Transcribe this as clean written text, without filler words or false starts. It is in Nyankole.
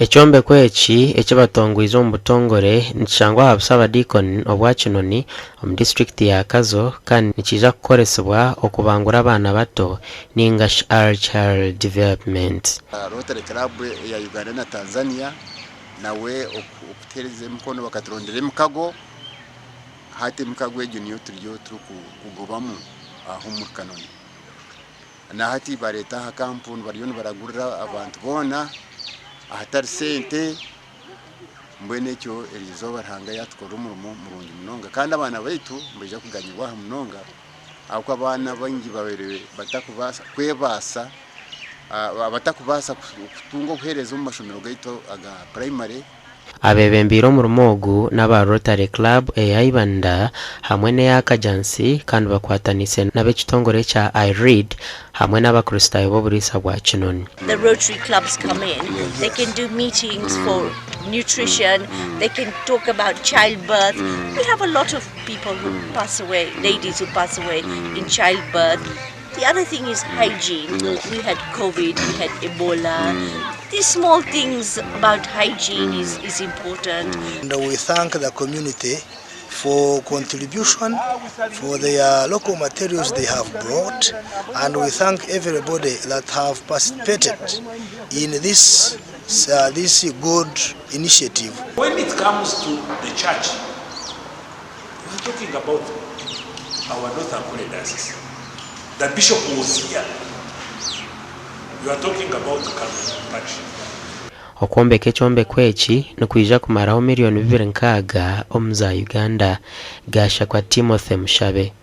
Ekyombeko eki eki batongwize omu butongore nikishangwa aha busabadiikoni obwa Kinoni omu disiturikiti ya Kazo kandi nikiija kukoresibwa okubangura abaana bato ninga shi Early Child Development. Rotary Club eya Uganda na Tanzania nawe okutuheereza emikono bakaturondera emikago, hati emikago egyo niyo turiyo turikugobamu aha omuri Kanoni. Na hati bareeta aha kampuni bariyo nibaragurira abantu boona ahatari sente, mbwenu ekyo eryo izooba Ruhanga yatukorera omurimo murungi munonga kandi abaana baitu nibaija kuganyirwa aha munonga ahabw'okuba abaana baingi babaire batakubaasa kwebaasa batakubaasa kutunga obuheereza omu mashomero gaitu aga purayimare. Abeebembeire omurimo ogu n'aba Rotary Club eya Ibanda hamwe n'eya Kajjansi kandi bakwataniise n'ab'ekitongore ekya iRead hamwe n'abakristaayo b'oburiisa bwa Kinoni. The Rotary clubs come in, they can do meetings for nutrition, they can talk about childbirth. We have a lot of people who pass away, ladies who pass away in childbirth. The other thing is hygiene. We had COVID, we had Ebola. These small things about hygiene is important. And we thank the community for contribution, for their local materials they have brought, and we thank everybody that have participated in this good initiative. When it comes to the church, we are talking about our North Ankole Diocese. The bishop was here. You are talking about Kanoni Parish. Okwombeka ekyombeko eki nikwija kumaraho miriyoni bibiri nkaaga omu za Uganda. Gashakwa Timothy Mushabe.